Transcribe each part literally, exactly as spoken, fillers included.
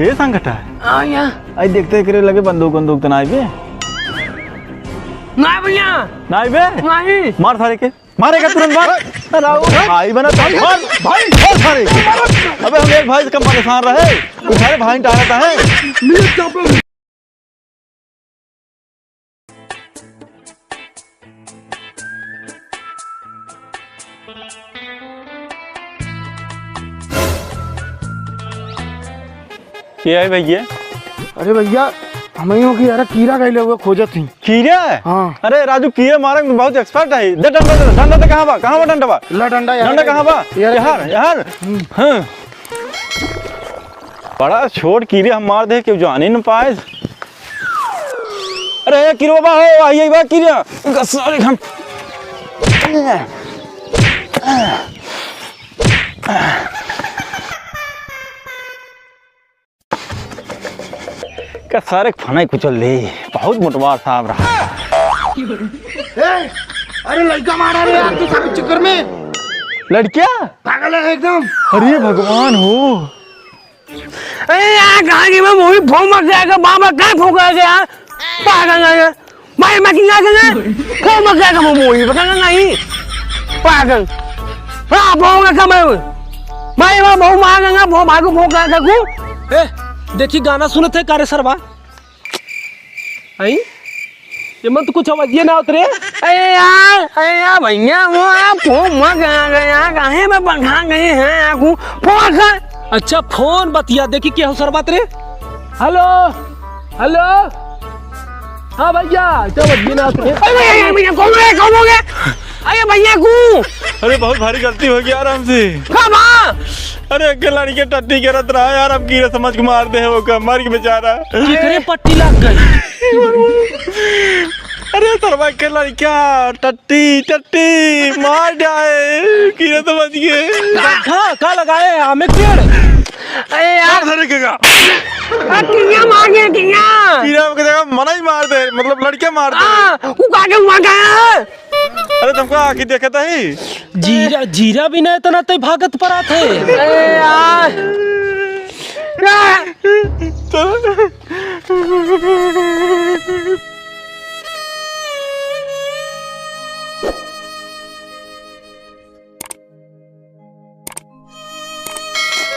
ये संकट है। आ, यहाँ। आई देखते एकरे लगे बंदूक, बंदूक तो ना आइबे। ना भैया। ना आइबे? नहीं। मार सारे के। मारेगा तुरंत मार। अरे भाई बना तो मार। भाई, मार सारे के। अबे हम एक भाई से कम परेशान रहे। तू सारे भाई टारता है। के है भैया? अरे भैया, हम ही हो कि यार कीड़ा गइले हुए खोजत ही। कीड़ा? हाँ। अरे राजू, कीड़ा मारे में बहुत expert है। दे डंडा, दे डंडा, दे कहाँ बा? कहाँ बा डंडा बा? ला डंडा यार। डंडा कहाँ बा? यार। यार, यार। हम्म। हाँ। बड़ा छोट कीड़े हम मार दे, केहू जाने न पाए। अरे, ए, किरवा बा हो, आई, आई बा, किरवा। इनका सारे हम का सारे फनाई कुचल दे, बहुत मोटवार साहब रहा। ए, अरे लड़का मारा रे यार, तू सब चक्कर में। लड़किया? पागल है एकदम। अरे भगवान हो। अरे यार, कहाँ की मैं मूवी फोन मत जाएगा, बाबा कहाँ फोन कर गया? पागल है। भाई, मैं किंगा के ना? फोन मत जाएगा, मैं मूवी पता ना नहीं। पागल। हाँ, फोन का समय हुई। भाई, मैं बहुत मार गंगा, बहुत भागो फोन कर सकूँ। ए, देखी गाना सुनत है, कारे सरवा? आई? ये मन तो कुछ आवाजिए ना होत रे। अरे यार, अरे यार भैया, वो यार फोन मत गया गया, काहे में बंधा गए हैं यार को? फोन कर। अच्छा, फोन बतिया, देखी के हो सर बात रे। हेलो, हेलो। हाँ भैया, तो बतिए ना होत रे। अरे भैया, भैया, कौन है, कौन हो गया? अरे भैया को। अरे बहुत भारी गलती हो गया यार हमसे। का बा? अरे अकेला लड़के टट्टी करत रहा यार, अब कीड़ा समझ के मार दे है, वो का मर के बेचारा। केकरे पट्टी लग गई? अरे सरवा के लड़का टट्टी, टट्टी मार जाए, कीड़ा समझ के। गड्ढा का लगाए आमे के पेड़? अरे यार। मार धरे के का? आ, टिंगा मार गया, टिंगा। कीड़ा के जगह मना ही मार दे, मतलब लड़के मार दे। हाँ, वो काटे हुआ गया है। अरे तुमको आँखी देखत ही? जीरा, जीरा भी नहीं इतना ते भागत पर आते। अरे यार।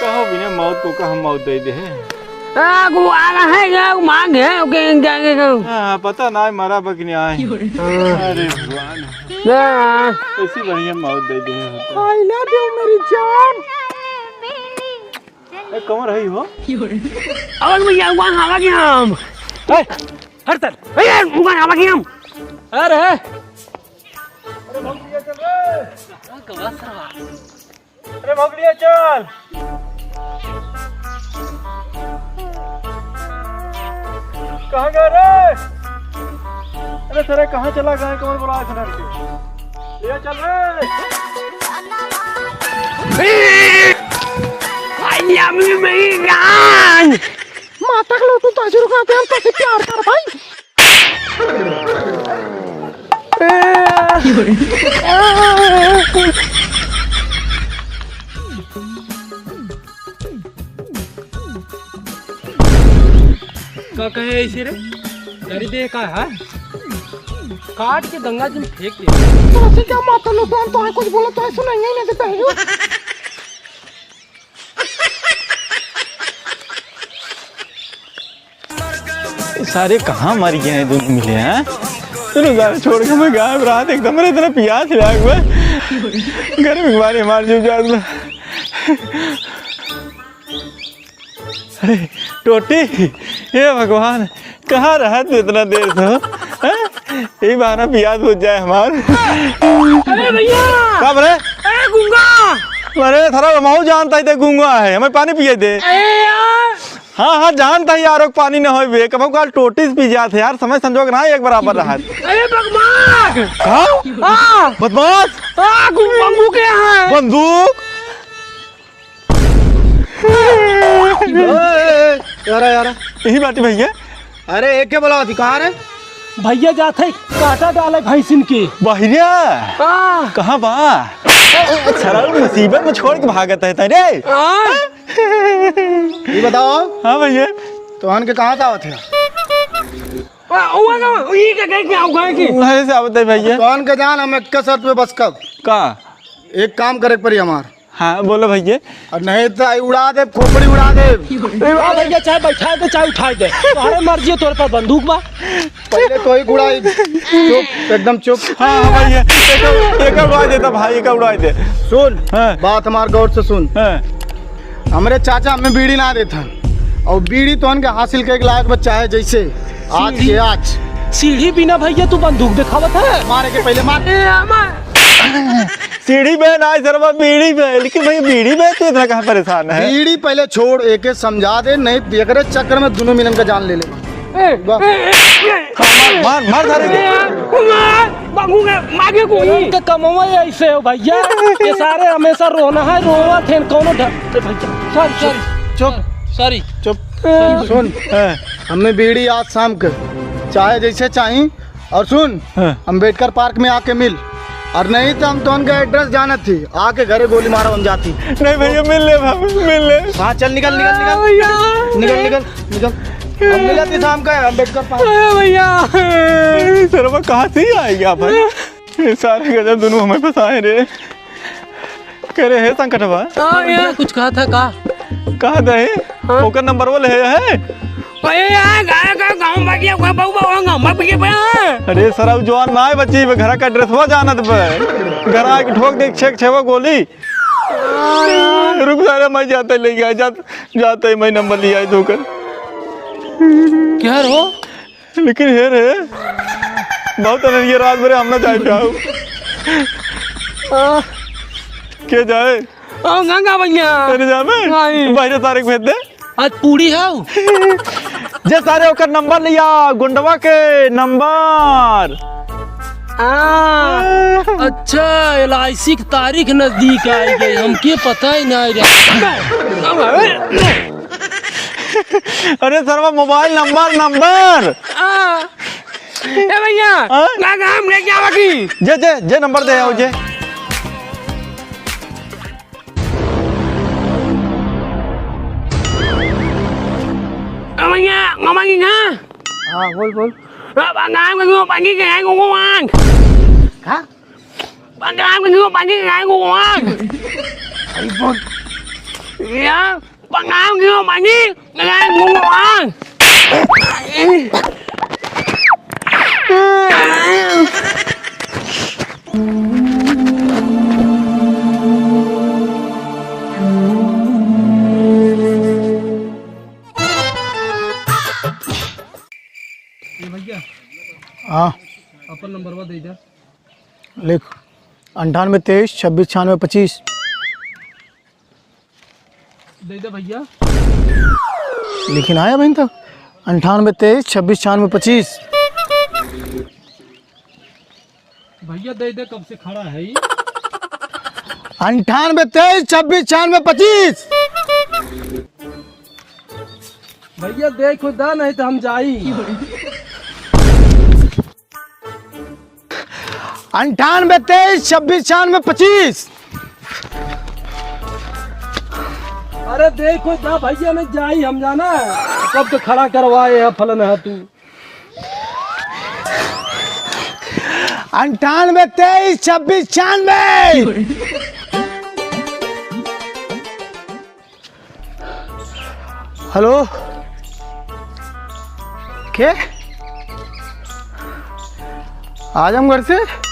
कहो बिना मौत को का हम मौत दे दे है? आ, को आ रहा है, या मांग है, ओके, क्या, क्या, क्या? हाँ, पता ना, मरा बा कि नहीं आए। हाँ। अरे भगवान। हाँ। ऐसी बढ़िया मौत दे दे है। I love you, मेरी जान। ए, कमर है हो? अबे भैया, वहाँ हवा के हम। ए, हट चल। ए, वहाँ हवा के हम। अरे। अरे भौजी, ये चल रे। अरे भौजी, ये चल। कहाँ गया रे? अरे सारे कहाँ चला गया? कौन बोला है सारे? ले चल रे। I love you, मेरी जान। माता के लोटू ताजुर्गा पे हम तसे प्यार कर भाई। का कहे ऐसे रे? तेरी देह का है? काट के गंगा जी में फेंक दे। तो ऐसे क्या माता लोग तो है, कुछ बोला तो है, सुनाई नहीं देता है। सारे कहाँ मर गए हैं दोनों मिले हैं? चलो सारे छोड़ के मैं गायब रहा था एकदम, मेरे इतना प्यास लगा हुआ है। गर्मी के मारे मार जो जा। अरे टोटी, हे भगवान, कहाँ रहा तू इतना देर से हो? हैं? यही बहाना प्यास बुझ जाए हमार। अरे भैया! का बरे? ए, गूंगा! अरे, थारा महू जानता ही ते गूंगा है, हमें पानी पिए दे। अरे यार! हाँ, हाँ, जानता ही यार, पानी न होए बे, कबहू काल टोटी से पी जात है यार, समय संजोग ना एक बराबर रहा। अरे बकवास! हाँ? हाँ। बदमाश! हाँ, गू-, गूंगू के यहाँ है। बंदूक? ए, ए, ए, यारा, यारा। यही बात है भैया। अरे, एक के बोला थी, कहाँ रे? भैया जात है काटा डाले भैंसिन के। बहिरिया? हाँ। कहाँ बा? सरऊ मुसीबत में छोड़ के भागत है तरे। हाँ? ये बताओ। हाँ भैया। तोहन के कहाँ से आवत है? आ, हुआ का, ये क्या, क्या, क्या हुआ है कि? वहीं से आवत है भैया। तोहन के जान हम एक शर्त पे बस कब? का? एक काम करे के पड़ी हमार। हाँ, बोलो भैया। और नहीं तो आई उड़ा दे, खोपड़ी उड़ा दे। ए, आ भैया, चाहे बैठा दे, चाहे उठा दे, तुम्हारे मर्जी है, तोरे पर बंदूक बा। पहले तो ही उड़ाई। चुप, एकदम चुप। हाँ, हाँ भैया, एक, एक उड़ा देता भाई, एक उड़ा दे। सुन, हाँ। बात हमार गौर से सुन। हाँ। हमरे चाचा हमें बीड़ी ना देता, और बीड़ी तो उनके हासिल के लायक बच्चा है, जैसे आज के आज। सीढ़ी बिना भैया तू बंदूक दिखावत है? मारे के पहले मार। ए, मार। सीढ़ी में ना, सरवा, बीड़ी में। लेकिन भैया, बीड़ी में तू इतना कहाँ परेशान है? बीड़ी पहले छोड़, एके समझा दे, नहीं तो एकरे चक्कर में दोनों मिलन का जान ले ले। ए, वाह। ए, ए, ए, हाँ, मार, मार, मार, सारे को। ए, मार, बाबू के, मार के कोई। के कमवा ऐसे हो भैया, ये सारे हमेशा रोना है, रोवा थे कौनो ढ-, ए भैया, sorry, sorry। चुप। Sorry। चुप। सुन, हाँ। हमें बीड़ी आज शाम के, चाहे जैसे चाही, और सुन, हाँ। अम्बेडकर पार्क में आके मिल, और नहीं तो हम तो उनका address जानत थी, आके घरे गोली मारा हम जाती। नहीं भैया, मिल ले बाबू, मिल ले। हाँ, चल, निकल, निकल, निकल। भैया। निकल, निकल, निकल। हम मिलत ही शाम का है, अम्बेडकर पार्क। अरे भैया। सरवा कहाँ से ही आएगा भाई? ये सारे गजब दोनों हमें फंसाए रे। करे है संकटवा। हाँ, भैया, कुछ कहा था का? कहा दे? हाँ। ओकर नंबरवा ले है? अरे यार, गाय का गाँव बाकी है, कोई बहू बहू गाँव में पीछे पड़ा है। अरे सरऊ, जवान ना है बच्ची, मैं घर का addressवा जानत बे। घर आके ठोक दे, छेक छेवा गोली। रुक सारे, मैं जाते ले गया, जात-, जाते ही मैं नंबर लिया है धोकर। क्या रो? लेकिन हे रे, बहुत अनरिया रात भरे हम ना जाए पाऊ। आ, के जाए? ओ, गंगा भैया। तेरे जाबे? नहीं। बाहर सारे को भेज दे। आज पूरी हाउ। जे सारे ओकर नंबर लिया, गुंडवा के नंबर। आ, अच्छा, एल आई सी की तारीख नजदीक आई गई, हमके पता ही नहीं रहा। अरे सरवा, मोबाइल नंबर, नंबर। आ, ए भैया, हाँ? ना, ना, हम लेके आवा की? जे, जे, जे नंबर दे आओ, जे। ए भैया, मामा की ना? हाँ, बोल, बोल। अब गाँव में क्यों पानी के आए को आग? हाँ? Pagkain ko, pagi, kakain ko, kuwan. Ay, Bon. Yeah, pagkain ko, pagi, kakain ko, kuwan. ए भैया, हाँ। अपन नंबरवा दे दे। लिख, अंठानवे तेईस छब्बीस छियानवे पच्चीस। दे दे भैया। लिखिन आया बहन तक, अंठानवे तेईस छब्बीस छियानवे पच्चीस। भैया दे दे, कब से खड़ा है ई? अंठानवे तेईस छब्बीस छियानवे पच्चीस। भैया देखो दा, नहीं तो हम जाई। अंठानवे तेईस छब्बीस छियानवे पच्चीस। अरे देखो दा भैया, नहीं जाई हम जाना। कब तो खड़ा करवाए है फलन है तू। अंठानवे तेईस छब्बीस छियानवे। हेलो, के? आजमगढ़ से?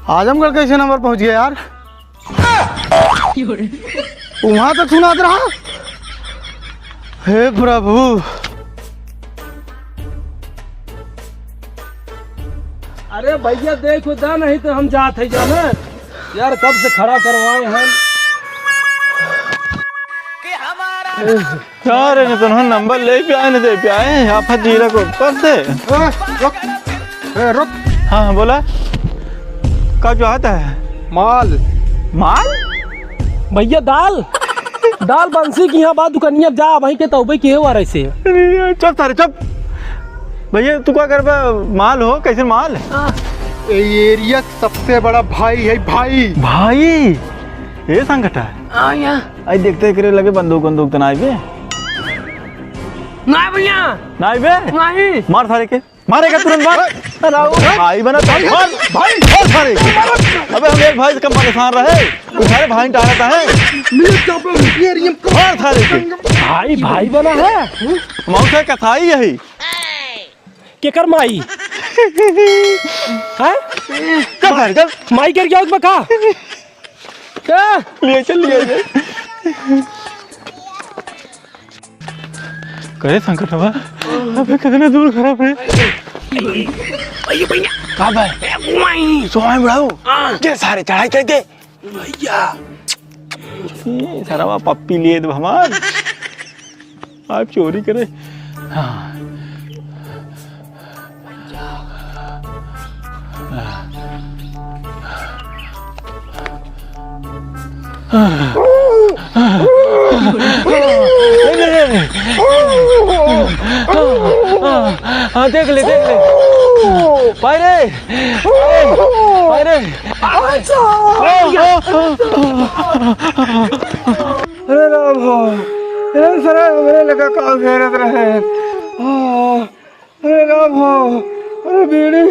आजमगढ़ कैसे नंबर पहुंच गया यार? वहां तक सुनात रहा। हे प्रभु। अरे भैया देखो दा, नहीं तो हम जात है जाना। यार, कब से खड़ा करवाए हैं। यार, इन्हें तो नंबर ले पे आए, नहीं दे पे आए, आफत जीरा को ऊपर से। ए, रुक। ए, रुक। हाँ, हाँ, बोला। का चाहता है? माल। माल? भैया, दाल। दाल बंसी की यहाँ बात दुकानिया जा, वहीं के तौबे किए हुआ रहे से। अरे, चुप सारे, चुप। भैया, तू का करबा? माल हो, कैसे माल? आ, ये एरिया का सबसे बड़ा भाई है भाई। भाई? ए संकटा। हाँ, यहाँ। आई देखते एकरे लगे बंदूक, बंदूक तो ना आइबे। ना भैया। ना आइबे? नहीं। मार सारे के। मारेगा तुरंत मार। अरे आओ, भाई बना, भाई, मार, भाई, मार सारे के। अबे हम एक भाई से कम परेशान रहे, तू सारे भाई टारत है। मार सारे के। भाई, भाई बना है। मौसा कथाई यही। केकर माई? हैं? चल सारे, चल। माई कर गया उसमें का? का? ले चल, ले चल। करे संकट बा, अबे कितने दूर खराब है। अरे भैया। का बा? ए, घुमाई। सोए बुढ़ाऊ। हाँ। के सारे चढ़ाई कर दे। भैया। ए, सरवा पप्पी लिए दो हमार। आप चोरी करे। हाँ। हाँ, देख ले, देख ले। पाय रे, पाय रे। अरे राम हो, अरे सरा हमरे लगा का घेरत रहे। हाँ। अरे राम हो, अरे बीड़ी,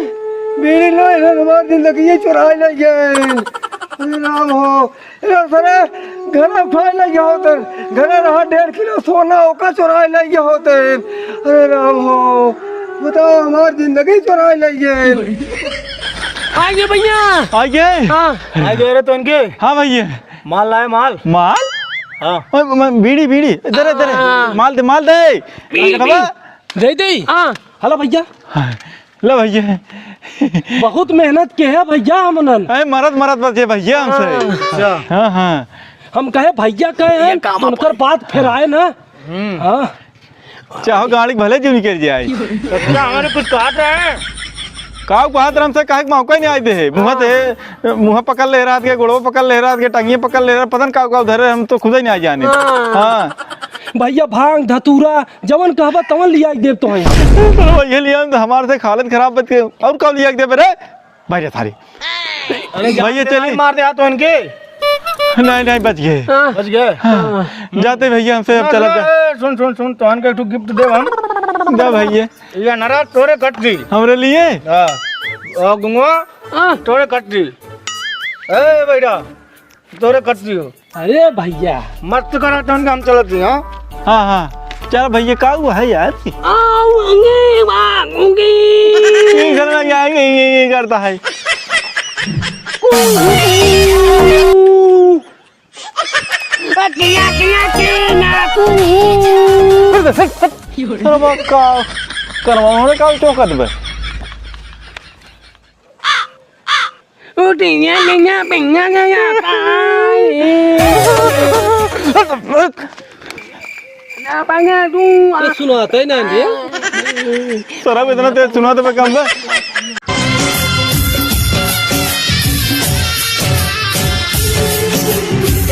बीड़ी लो, इन्हें हमार जिंदगी चुराए ले गए। अरे राम हो, अरे सरे, घरे उठाए ले गए होते, घरे रहा डेढ़ किलो सोना, ओका चुराए ले गए होते। अरे राम हो, बताओ, हमार जिंदगी चुराए ले गए। आइए भैया। आइए। हाँ। आइए रे तो इनके। हाँ भैया। माल लाए, माल। माल? हाँ। ओए, म-, बीड़ी, बीड़ी, इधर, इधर। हाँ। माल दे, माल दे। बीड़ी, अंकलवा। बीड़ी। दे दे। हाँ। हेलो भैया। हाँ, लो भैया। बहुत मेहनत के है भैया हमनन। अरे मरत मरत बचे भैया हमसे। हाँ। अच्छा। हाँ, हाँ। हम कहे भैया कहे हैं, ये काम तो उनकर आप बात फिर आए ना। हम्म। हाँ। चाहो गाड़ी भले जो निकल जाए। अच्छा, हमारे कुछ कहा था? का कहत रहन से कहे के मौका ही नहीं आए दे है। मुँह ते मुँह पकड़ ले रात के, गोड़वा पकड़ ले रात के, टंगिया पकड़ ले रात, पता न का, का उधर है, हम तो खुद ही नहीं आ जाने। हाँ। हाँ। भैया, भांग, धतूरा, जवन कहबा, तवन लिया के देब तोहे। तो भैया, लिया हम तो हमारे से हालत खराब बच के, और का लिया के देबे रे? भाई रे थारी। अरे, भैया, जान से चली। नहीं मार दे, हाँ, तो इनके। नहीं, नहीं, बच गए। हाँ। बच गए? हाँ। जाते भैया, हमसे अब ना, चला ना, जा। ए, सुन, सुन, सुन, तोहन के एक ठो gift देब हम। दे भैया। ये अनारा तोरे कट दी। हमरे लिए? हाँ। और गुंगवा, हाँ। तोरे कट दी। ए बेटा, तोरे कट दी हो। अरे भैया। मत करा तन हम चलत ही, हाँ? हाँ, हाँ। चल भैया, का हुआ है यार? आऊंगी, भागूंगी। ये घर में क्या है? ये, ये, ये करता है। किया, किया, किया, कू। हट, हट, हट। अरे बा, का करवा, उन्होंने का चौकत बे? उठिया, बिया, बिया, बिया, बिया, ना पाया तू। ये सुनाता ही ना रे। सरब इतना तेज सुनात बे कम बे।